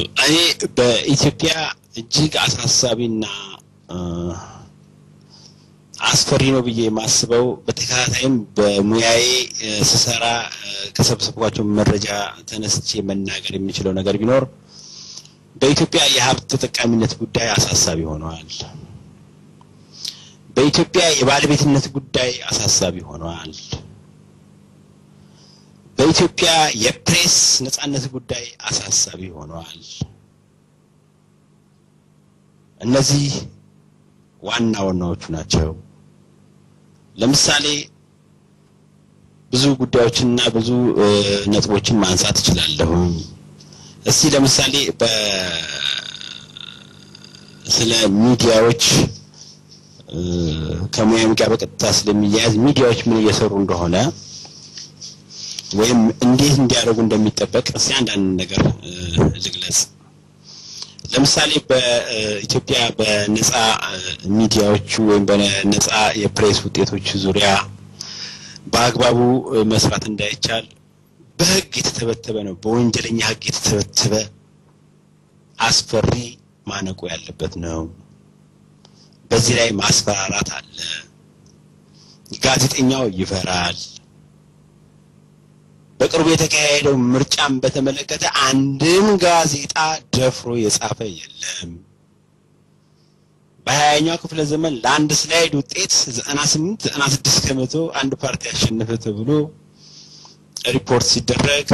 እኔ በኢትዮጵያ እጅግ አሳሳቢና አስፈሪ ነው ብዬ የማስበው በተከታታይም በሙያዬ ስሰራ ከሰበሰብኳቸው መረጃ ተነስቼ መናገር የሚችለው ነገር ቢኖር በኢትዮጵያ የሀብት ተጠቃሚነት ጉዳይ አሳሳቢ ሆኗል። በኢትዮጵያ የባለቤትነት ጉዳይ አሳሳቢ ሆኗል። በኢትዮጵያ የፕሬስ ነፃነት ጉዳይ አሳሳቢ ሆኗል። እነዚህ ዋና ዋናዎቹ ናቸው። ለምሳሌ ብዙ ጉዳዮችንና ብዙ ነጥቦችን ማንሳት እችላለሁ። እስቲ ለምሳሌ ስለ ሚዲያዎች ከሙያም ጋር በቀጥታ ስለሚያያዝ ሚዲያዎች ምን እየሰሩ እንደሆነ ወይም እንዴት እንዲያደርጉ እንደሚጠበቅ እስቲ አንዳንድ ነገር ልግለጽ። ለምሳሌ በኢትዮጵያ በነፃ ሚዲያዎች ወይም በነፃ የፕሬስ ውጤቶች ዙሪያ በአግባቡ መስራት እንዳይቻል በህግ የተተበተበ ነው። በወንጀለኛ ህግ የተተበተበ አስፈሪ ማነቆ ያለበት ነው። በዚህ ላይ ማስፈራራት አለ። ጋዜጠኛው ይፈራል። በቅርቡ የተካሄደው ምርጫን በተመለከተ አንድም ጋዜጣ ደፍሮ የጻፈ የለም። በ20ኛው ክፍለ ዘመን ለአንድ slide ውጤት 98 96% አንድ ፓርቲ ያሸነፈ ተብሎ ሪፖርት ሲደረግ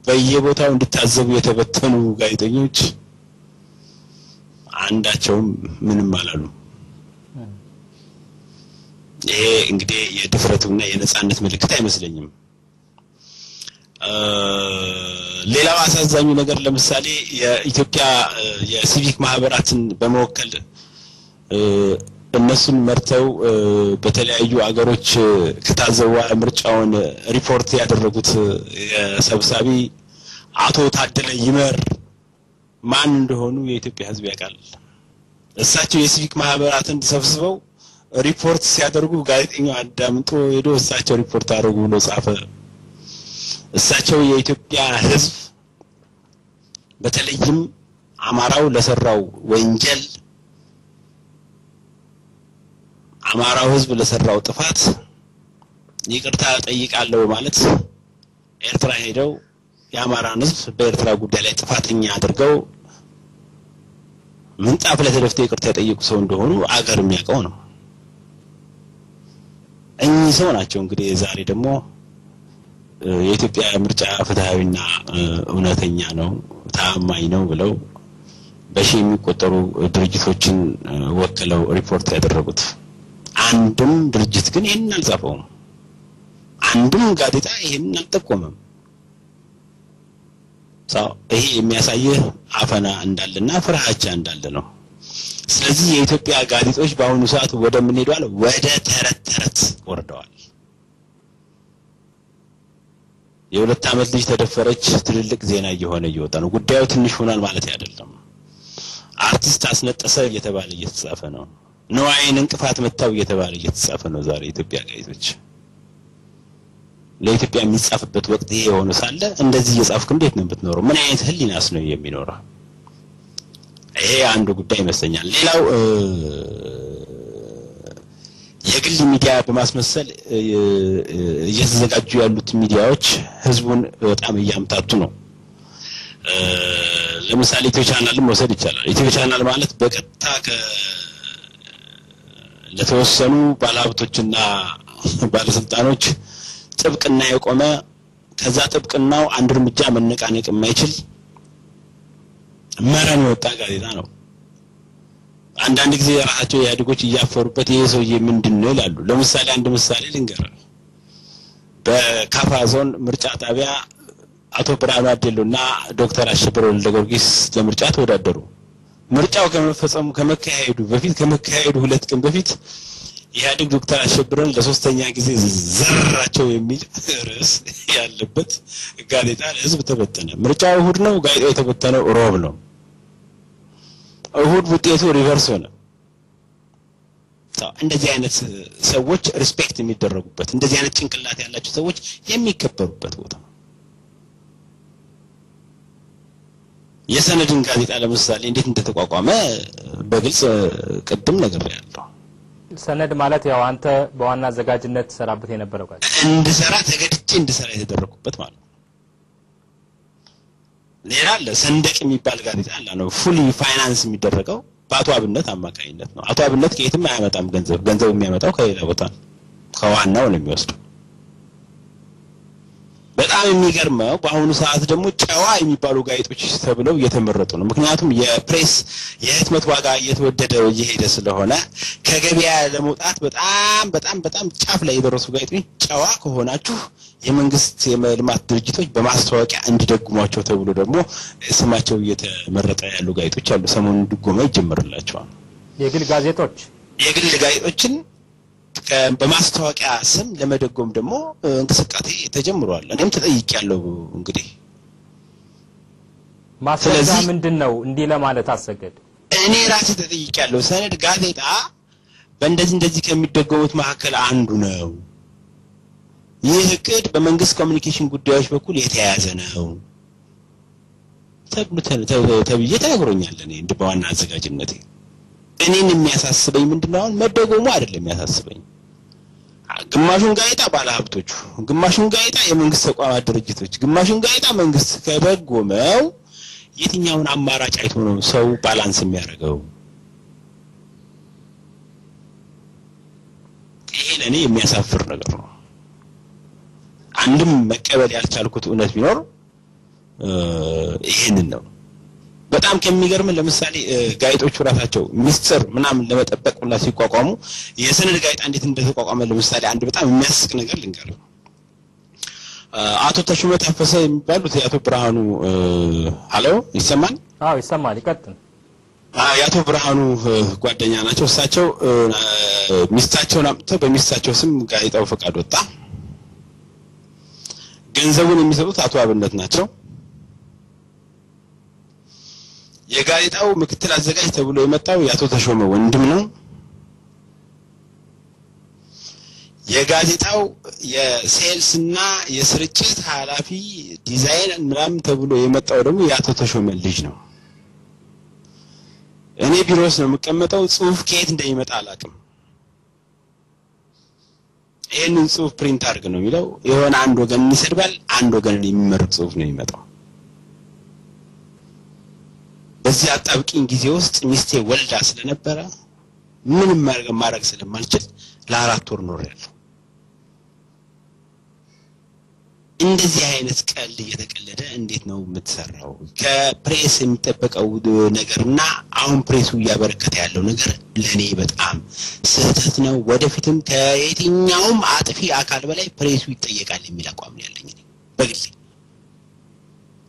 በየቦታው እንዲታዘቡ የተበተኑ ጋዜጠኞች አንዳቸውም ምንም አላሉ። ይሄ እንግዲህ የድፍረቱና የነፃነት ምልክት አይመስለኝም። ሌላው አሳዛኙ ነገር ለምሳሌ የኢትዮጵያ የሲቪክ ማህበራትን በመወከል እነሱን መርተው በተለያዩ አገሮች ከታዘቡ ምርጫውን ሪፖርት ያደረጉት የሰብሳቢ አቶ ታደለ ይመር ማን እንደሆኑ የኢትዮጵያ ሕዝብ ያውቃል። እሳቸው የሲቪክ ማህበራትን ሰብስበው ሪፖርት ሲያደርጉ ጋዜጠኛው አዳምጦ ሄዶ እሳቸው ሪፖርት አደረጉ ብሎ ጻፈ። እሳቸው የኢትዮጵያ ሕዝብ በተለይም አማራው ለሰራው ወንጀል፣ አማራው ሕዝብ ለሰራው ጥፋት ይቅርታ ጠይቃለሁ ማለት ኤርትራ ሄደው የአማራን ሕዝብ በኤርትራ ጉዳይ ላይ ጥፋተኛ አድርገው ምንጣፍ ላይ ተደፍተው ይቅርታ የጠየቁ ሰው እንደሆኑ አገር የሚያውቀው ነው። እኚህ ሰው ናቸው እንግዲህ ዛሬ ደግሞ የኢትዮጵያ ምርጫ ፍትሃዊና እውነተኛ ነው፣ ታማኝ ነው ብለው በሺህ የሚቆጠሩ ድርጅቶችን ወክለው ሪፖርት ያደረጉት። አንድም ድርጅት ግን ይሄንን አልጻፈውም። አንድም ጋዜጣ ይሄንን አልጠቆመም። ይሄ የሚያሳየህ አፈና እንዳለና ፍርሃቻ እንዳለ ነው። ስለዚህ የኢትዮጵያ ጋዜጦች በአሁኑ ሰዓት ወደ ምን ሄደዋል? ወደ ተረት ተረት ወርደዋል። የሁለት ዓመት ልጅ ተደፈረች ትልልቅ ዜና እየሆነ እየወጣ ነው። ጉዳዩ ትንሽ ሆኗል ማለት አይደለም። አርቲስት አስነጠሰ እየተባለ እየተጻፈ ነው። ንዋይን እንቅፋት መታው እየተባለ እየተጻፈ ነው። ዛሬ ኢትዮጵያ ጋዜጦች ለኢትዮጵያ የሚጻፍበት ወቅት ይሄ ሆኖ ሳለ እንደዚህ እየጻፍክ እንዴት ነው የምትኖረው? ምን አይነት ህሊናስ ነው የሚኖረው? ይሄ አንዱ ጉዳይ ይመስለኛል። ሌላው የግል ሚዲያ በማስመሰል እየተዘጋጁ ያሉት ሚዲያዎች ህዝቡን በጣም እያምታቱ ነው። ለምሳሌ ኢትዮ ቻናልን መውሰድ ይቻላል። ኢትዮ ቻናል ማለት በቀጥታ ለተወሰኑ ባለሀብቶችና ባለስልጣኖች ጥብቅና የቆመ፣ ከዛ ጥብቅናው አንድ እርምጃ መነቃነቅ የማይችል መረን የወጣ ጋዜጣ ነው። አንዳንድ ጊዜ የራሳቸው ኢህአዴጎች እያፈሩበት ይሄ ሰውዬ ምንድነው ይላሉ። ለምሳሌ አንድ ምሳሌ ልንገር። በካፋ ዞን ምርጫ ጣቢያ አቶ ብርሃኑ አዴሎና ዶክተር አሸብር ወልደ ጊዮርጊስ ለምርጫ ተወዳደሩ። ምርጫው ከመፈጸሙ ከመካሄዱ በፊት ከመካሄዱ 2 ቀን በፊት ኢህአዴግ ዶክተር አሸብርን ለሶስተኛ ጊዜ ዘራቸው የሚል ርዕስ ያለበት ጋዜጣ ለህዝብ ተበተነ። ምርጫው እሁድ ነው፣ ጋዜጣው የተበተነው ሮብ ነው። እሁድ ውጤቱ reverse ሆነ። እንደዚህ አይነት ሰዎች respect የሚደረጉበት፣ እንደዚህ አይነት ጭንቅላት ያላቸው ሰዎች የሚከበሩበት ቦታ ነው። የሰነድን ጋዜጣ ለምሳሌ እንዴት እንደተቋቋመ በግልጽ ቅድም ነግሬያለሁ። ሰነድ ማለት ያው አንተ በዋና አዘጋጅነት ትሰራበት የነበረው ጋዜጣ እንድሰራ ተገድጄ እንድሰራ የተደረኩበት ማለት ነው። ሌላ አለ፣ ሰንደቅ የሚባል ጋዜጣ አለ ነው fully finance የሚደረገው በአቶ አብነት አማካኝነት ነው። አቶ አብነት ከየትም አያመጣም ገንዘብ፣ ገንዘብ የሚያመጣው ከሌላ ቦታ ነው፣ ከዋናው ነው የሚወስደው። በጣም የሚገርመው በአሁኑ ሰዓት ደግሞ ጨዋ የሚባሉ ጋዜጦች ተብለው እየተመረጡ ነው። ምክንያቱም የፕሬስ የህትመት ዋጋ እየተወደደ እየሄደ ስለሆነ ከገበያ ለመውጣት በጣም በጣም በጣም ጫፍ ላይ የደረሱ ጋዜጦች ጨዋ ከሆናችሁ የመንግስት የልማት ድርጅቶች በማስታወቂያ እንዲደጉሟቸው ተብሎ ደግሞ ስማቸው እየተመረጠ ያሉ ጋዜጦች አሉ። ሰሞኑን ድጎማ ይጀምርላቸዋል። የግል ጋዜጦች የግል ጋዜጦችን በማስታወቂያ ስም ለመደጎም ደግሞ እንቅስቃሴ ተጀምሯል። እኔም ተጠይቄያለሁ። እንግዲህ ማስረጃ ምንድነው እንዲህ ለማለት አሰገድ? እኔ ራሴ ተጠይቄያለሁ። ሰነድ ጋዜጣ በእንደዚህ እንደዚህ ከሚደጎሙት መካከል አንዱ ነው። ይህ እቅድ በመንግስት ኮሚኒኬሽን ጉዳዮች በኩል የተያያዘ ነው ተብሎ ተብዬ ተነግሮኛል። እኔ እንደ በዋና አዘጋጅነቴ እኔን የሚያሳስበኝ ምንድነው? አሁን መደጎሙ አይደለም የሚያሳስበኝ። ግማሹን ጋዜጣ ባለሀብቶቹ፣ ግማሹን ጋዜጣ የመንግስት ተቋማት ድርጅቶች፣ ግማሹን ጋዜጣ መንግስት ከደጎመው የትኛውን አማራጭ አይቶ ነው ሰው balance የሚያደርገው? ይሄ ለኔ የሚያሳፍር ነገር ነው። አንድም መቀበል ያልቻልኩት እውነት ቢኖር ይሄንን ነው። በጣም ከሚገርም ለምሳሌ ጋዜጦቹ ራሳቸው ሚስጥር ምናምን ለመጠበቅ ሁላ ሲቋቋሙ የሰነድ ጋዜጣ እንዴት እንደተቋቋመ ለምሳሌ አንድ በጣም የሚያስቅ ነገር ልንገርህ። አቶ ተሾመ ታፈሰ የሚባሉት የአቶ ብርሃኑ hello ይሰማል? አዎ ይሰማል፣ ይቀጥል። የአቶ ብርሃኑ ጓደኛ ናቸው። እሳቸው ሚስታቸውን አምጥተው በሚስታቸው ስም ጋዜጣው ፈቃድ ወጣ። ገንዘቡን የሚሰጡት አቶ አብነት ናቸው። የጋዜጣው ምክትል አዘጋጅ ተብሎ የመጣው የአቶ ተሾመ ወንድም ነው። የጋዜጣው የ sales ና የስርጭት ኃላፊ ዲዛይን ምናምን ተብሎ የመጣው ደግሞ የአቶ ተሾመ ልጅ ነው። እኔ ቢሮ ውስጥ ነው የምቀመጠው። ጽሁፍ ከየት እንደሚመጣ አላውቅም። ይሄንን ጽሁፍ print አድርግ ነው የሚለው። የሆነ አንድ ወገን ይሰድባል፣ አንድ ወገን የሚመርጥ ጽሁፍ ነው የሚመጣው። በዚህ አጣብቂኝ ጊዜ ውስጥ ሚስቴ ወልዳ ስለነበረ ምንም ማድረግ ስለማልችል ለአራት ወር ኖሬያለሁ። እንደዚህ አይነት ቀልድ እየተቀለደ እንዴት ነው የምትሰራው? ከፕሬስ የሚጠበቀው ነገርና አሁን ፕሬሱ እያበረከተ ያለው ነገር ለኔ በጣም ስህተት ነው። ወደፊትም ከየትኛውም አጥፊ አካል በላይ ፕሬሱ ይጠየቃል የሚል አቋም ነው ያለኝ በግሌ።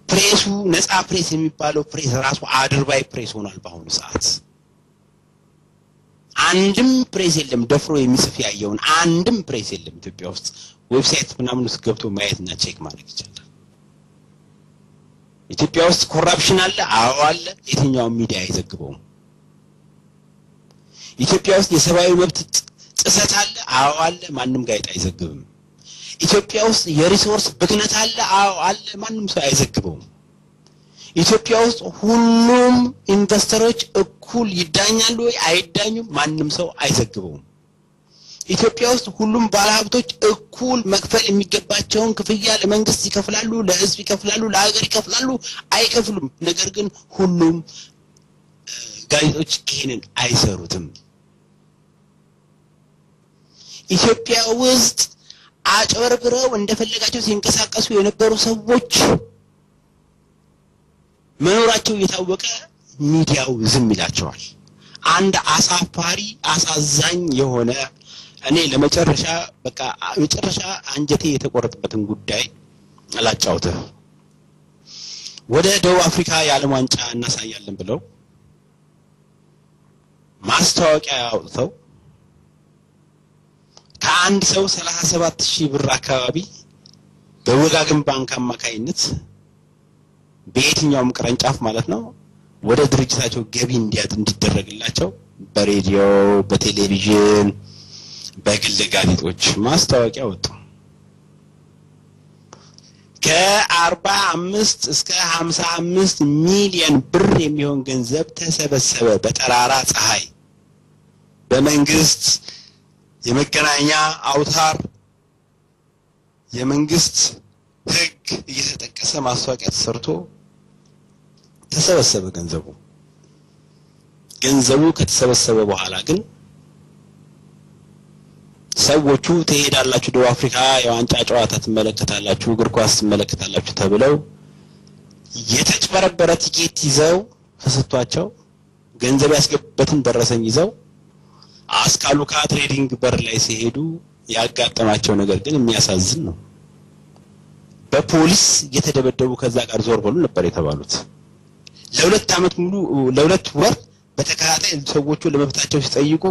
ፕሬሱ ነፃ ፕሬስ የሚባለው ፕሬስ ራሱ አድርባይ ፕሬስ ሆኗል በአሁኑ ሰዓት። አንድም ፕሬስ የለም ደፍሮ የሚጽፍ ያየውን አንድም ፕሬስ የለም ኢትዮጵያ ውስጥ። website ምናምን ውስጥ ገብቶ ማየትና check ማድረግ ይቻላል። ኢትዮጵያ ውስጥ corruption አለ? አዎ አለ። የትኛውም ሚዲያ አይዘግበውም። ኢትዮጵያ ውስጥ የሰብአዊ መብት ጥሰት አለ? አዎ አለ። ማንም ጋዜጣ አይዘግብም። ኢትዮጵያ ውስጥ የ resource ብክነት አለ? አዎ አለ። ማንም ሰው አይዘግበውም። ኢትዮጵያ ውስጥ ሁሉም ኢንቨስተሮች እኩል ይዳኛሉ ወይ አይዳኙም? ማንም ሰው አይዘግበውም። ኢትዮጵያ ውስጥ ሁሉም ባለሀብቶች እኩል መክፈል የሚገባቸውን ክፍያ ለመንግስት ይከፍላሉ፣ ለህዝብ ይከፍላሉ፣ ለሀገር ይከፍላሉ? አይከፍሉም። ነገር ግን ሁሉም ጋዜጦች ይሄንን አይሰሩትም። ኢትዮጵያ ውስጥ አጭበርብረው እንደፈለጋቸው ሲንቀሳቀሱ የነበሩ ሰዎች መኖራቸው እየታወቀ ሚዲያው ዝም ይላቸዋል። አንድ አሳፋሪ አሳዛኝ የሆነ እኔ ለመጨረሻ በቃ መጨረሻ አንጀቴ የተቆረጠበትን ጉዳይ አላጫውተህ። ወደ ደቡብ አፍሪካ የዓለም ዋንጫ እናሳያለን ብለው ማስታወቂያ አውጥተው ከአንድ ሰው 37000 ብር አካባቢ በወጋገን ባንክ አማካይነት በየትኛውም ቅርንጫፍ ማለት ነው ወደ ድርጅታቸው ገቢ እንዲደረግላቸው በሬዲዮ፣ በቴሌቪዥን፣ በግል ጋዜጦች ማስታወቂያ ወጡ። ከ45 እስከ 55 ሚሊዮን ብር የሚሆን ገንዘብ ተሰበሰበ በጠራራ ፀሐይ በመንግስት የመገናኛ አውታር የመንግስት ህግ እየተጠቀሰ ማስታወቂያ ተሰርቶ ተሰበሰበ ገንዘቡ። ገንዘቡ ከተሰበሰበ በኋላ ግን ሰዎቹ ትሄዳላችሁ ደቡብ አፍሪካ የዋንጫ ጨዋታ ትመለከታላችሁ፣ እግር ኳስ ትመለከታላችሁ ተብለው የተጭበረበረ ቲኬት ይዘው ተሰጥቷቸው ገንዘብ ያስገቡበትን ደረሰኝ ይዘው አስካሉካ ትሬዲንግ በር ላይ ሲሄዱ ያጋጠማቸው ነገር ግን የሚያሳዝን ነው። በፖሊስ እየተደበደቡ ከዛ ጋር ዞር በሉ ነበር የተባሉት። ለሁለት አመት ሙሉ ለሁለት ወር በተከታታይ ሰዎቹ ለመብታቸው ሲጠይቁ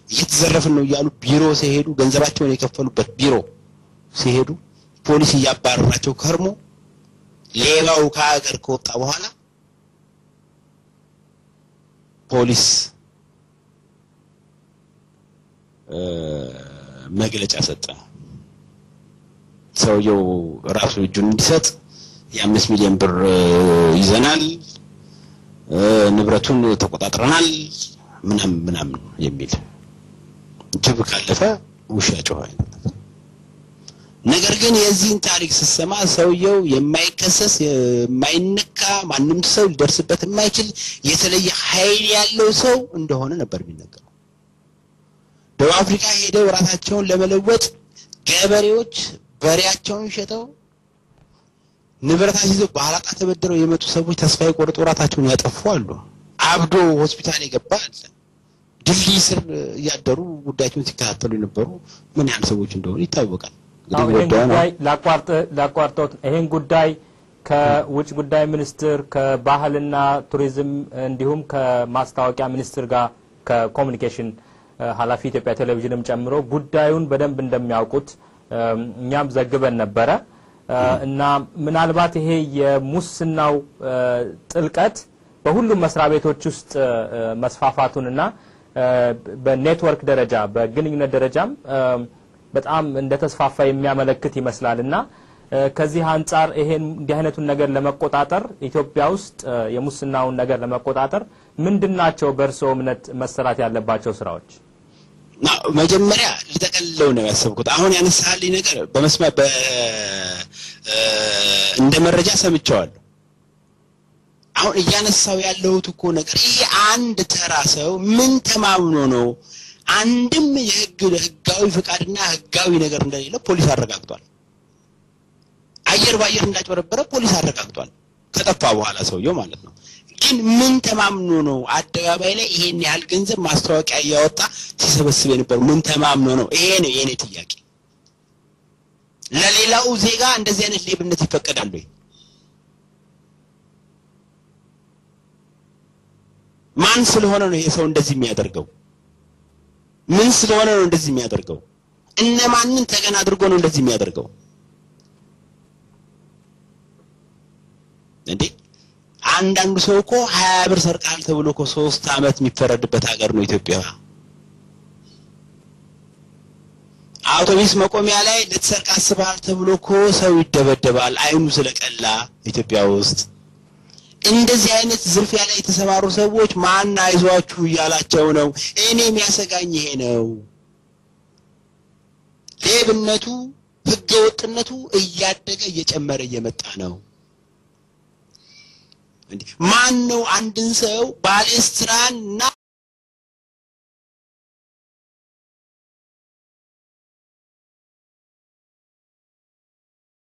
እየተዘረፍን ነው እያሉ ቢሮ ሲሄዱ ገንዘባቸውን የከፈሉበት ቢሮ ሲሄዱ ፖሊስ እያባረራቸው ከርሞ ሌባው ከሀገር ከወጣ በኋላ ፖሊስ መግለጫ ሰጠ። ሰውየው ራሱ እጁን እንዲሰጥ የ5 ሚሊዮን ብር ይዘናል፣ ንብረቱን ተቆጣጥረናል ምናምን ምናምን የሚል ጅብ ካለፈ ውሻ ጮኸ። ነገር ግን የዚህን ታሪክ ስትሰማ ሰውየው የማይከሰስ የማይነካ ማንም ሰው ሊደርስበት የማይችል የተለየ ኃይል ያለው ሰው እንደሆነ ነበር የሚነገረው። ደቡብ አፍሪካ ሄደው ራሳቸውን ለመለወጥ ገበሬዎች በሬያቸውን ሸጠው ንብረታቸውን ይዘው በአራጣ ተበድረው የመጡ ሰዎች ተስፋ የቆረጡ ራሳቸውን ያጠፉ አሉ። አብዶ ሆስፒታል የገባ አለ። ድልድይ ስር እያደሩ ጉዳያቸውን ሲከታተሉ የነበሩ ምን ያህል ሰዎች እንደሆኑ ይታወቃል። ይሄን ጉዳይ ላቋርጦት፣ ይሄን ጉዳይ ከውጭ ጉዳይ ሚኒስትር ከባህልና ቱሪዝም እንዲሁም ከማስታወቂያ ሚኒስትር ጋር ከኮሚኒኬሽን ኃላፊ ኢትዮጵያ ቴሌቪዥንም ጨምሮ ጉዳዩን በደንብ እንደሚያውቁት እኛም ዘግበን ነበረ። እና ምናልባት ይሄ የሙስናው ጥልቀት በሁሉም መስሪያ ቤቶች ውስጥ መስፋፋቱንና በኔትወርክ ደረጃ በግንኙነት ደረጃም በጣም እንደተስፋፋ የሚያመለክት ይመስላልና ከዚህ አንፃር ይሄን እንዲህ አይነቱን ነገር ለመቆጣጠር ኢትዮጵያ ውስጥ የሙስናውን ነገር ለመቆጣጠር ምንድናቸው በእርሶ እምነት መሰራት ያለባቸው ስራዎች? መጀመሪያ ልጠቀልለው ነው ያሰብኩት። አሁን ያነሳልኝ ነገር በመስማት እንደ መረጃ ሰምቼዋለሁ። አሁን እያነሳው ያለሁት እኮ ነገር ይሄ አንድ ተራ ሰው ምን ተማምኖ ነው አንድም የህግ ህጋዊ ፍቃድና ህጋዊ ነገር እንደሌለ ፖሊስ አረጋግጧል። አየር ባየር እንዳጭበረበረ ፖሊስ አረጋግጧል። ከጠፋ በኋላ ሰውየው ማለት ነው። ግን ምን ተማምኖ ነው አደባባይ ላይ ይሄን ያህል ገንዘብ ማስታወቂያ እያወጣ ሲሰበስብ የነበረው? ምን ተማምኖ ነው? ይሄ ነው የኔ ጥያቄ። ለሌላው ዜጋ እንደዚህ አይነት ሌብነት ይፈቀዳል ወይ? ማን ስለሆነ ነው ይሄ ሰው እንደዚህ የሚያደርገው? ምን ስለሆነ ነው እንደዚህ የሚያደርገው? እነማንን ተገን አድርጎ ነው እንደዚህ የሚያደርገው? እንዴ አንዳንዱ ሰው እኮ 20 ብር ሰርቃል ተብሎ እኮ 3 አመት የሚፈረድበት ሀገር ነው ኢትዮጵያ። አውቶቡስ መቆሚያ ላይ ልትሰርቅ አስበሃል ተብሎ እኮ ሰው ይደበደባል አይኑ ስለቀላ ኢትዮጵያ ውስጥ። እንደዚህ አይነት ዝርፊያ ላይ የተሰማሩ ሰዎች ማን አይዟችሁ እያላቸው ነው? እኔ የሚያሰጋኝ ይሄ ነው። ሌብነቱ ህገወጥነቱ እያደገ እየጨመረ እየመጣ ነው። ማን ነው አንድን ሰው ባሌስትራና